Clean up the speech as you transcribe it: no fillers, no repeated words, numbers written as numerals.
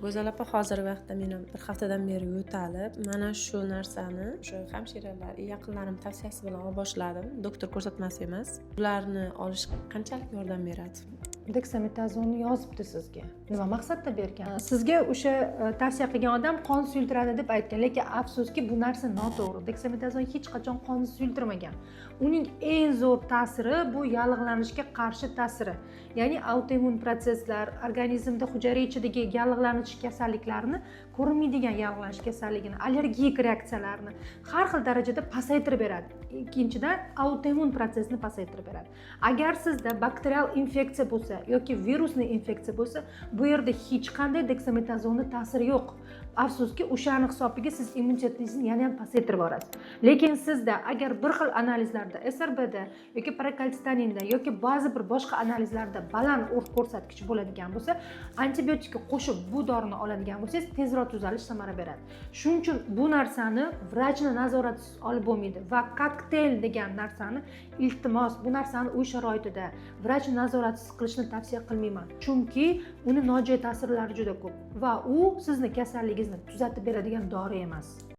Go'zal opa, hozirgi vaqtda men ham bir haftadan beri yo'talib, mana shu narsani o'sha hamshiralar, yaqinlarim tavsiyasi bilan olib boshladim, doktor ko'rsatmasi emas. Bularni olish qanchalik yordam beradi? Deksametazonni yozibdi sizga, nima maqsadda bergan sizga? O'sha tavsiya qilgan odam qon suyultiradi deb aytgan, lekin afsuski, bu narsa noto'g'ri. Deksametazon hech qachon qonni suyultirmagan. Uning eng zo'r ta'siri bu yallig'lanishga qarshi ta'siri, ya'ni autoimmun protsesslar, organizmda hujayra ichidagi yallig'lanish kasalliklarini, ko'rinmaydigan yallig'lanish kasalligini, allergik reaksiyalarni har xil darajada pasaytirib beradi. Ikkinchidan, autoimmun protsessni pasaytirib beradi. Agar sizda bakterial infeksiya bo'lsa yoki virusli infeksiya bo'lsa, bu yerda hech qanday deksametazonni ta'siri yo'q. Afsuski, o'shani hisobiga siz immunitetingizni yana ham pasaytirib yuborasiz. Lekin sizda agar bir xil analizlarda, СРБ da yoki prokalsitoninda yoki ba'zi bir boshqa analizlarda baland ko'rsatkich bo'ladigan bo'lsa, antibiotikka qo'shib bu dorini oladigan bo'lsangiz, tezroq tuzalish, samara beradi. Shuning uchun bu narsani vrachni nazoratisiz olib bo'lmaydi va kokteyl degan narsani, iltimos, bu narsani uy sharoitida vrach nazoratisiz qilishni tavsiya qilmayman, chunki uni nojo'ya ta'sirlari juda ko'p va u sizni kasalligingizni tuzatib beradigan dori emas.